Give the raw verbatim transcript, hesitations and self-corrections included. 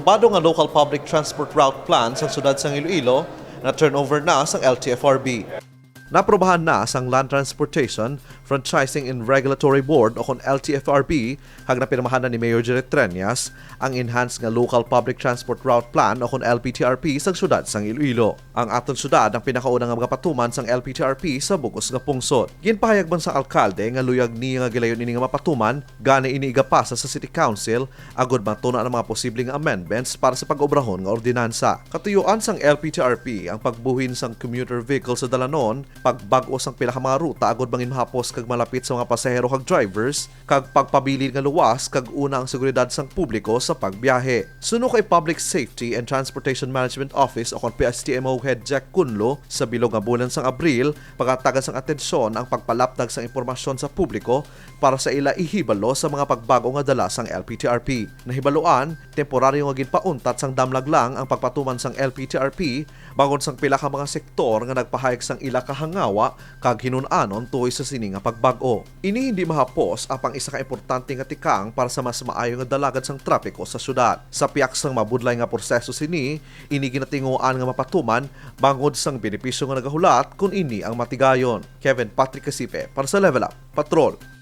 Bado nga Local Public Transport Route Plan sang Siyudad sang Iloilo na turnover na sang L T F R B. Naprobahan na sang Land Transportation, Franchising and Regulatory Board o kon L T F R B, kag napirmahan na ni Mayor Jerry Treñas ang Enhanced nga Local Public Transport Route Plan o kon L P T R P sang Siyudad sang Iloilo. Ang aton siyudad ang pinakauna nga magapatuman sang L P T R P sa bug-os nga pungsod. Ginpahayag man sang alkalde nga luyag niya nga gilayon ini nga mapatuman, gani ini igapasa sa City Council agod matun-an ang mga posible nga amendments para sa pag-obrahon nga ordinansa. Katuyuan sang L P T R P ang pagbuhin sang commuter vehicle sa dalanon, pagbag-o sang pila ka mga ruta agod mangin mahapos kag malapit sa mga pasahero kag drivers, kag pagpabilin nga luwas kag una ang seguridad sang publiko sa pagbiyahe. Suno kay Public Safety and Transportation Management Office o kon P S T M O Head Jack Cunlo, sa bilog nga bulan sang Abril, pagatagan sang atensyon ang pagpalapdag sang impormasyon sa publiko para sa ila ihibalo sa mga pagbago nga dala sang L P T R P. Nahibaluan, temporaryo nga ginpauntat sang damlag lang ang pagpatuman sang L P T R P bangod sang pila ka mga sektor nga nagpahayag sang ila kahangawa kag hinun-anon tuhoy sa sini nga pagbag-o. Ini hindi mahapos apang isa ka importante nga tikang para sa mas maayo nga dalagad sang trapiko sa siyudad. Sa pihak sang mabudlay nga proseso sini, ini ginatinguhaan nga mapatuman bangod sang benepisyo nga nagahulat kon ini ang matigayon. Kevin Patrick Casipe para sa Level Up Patrol.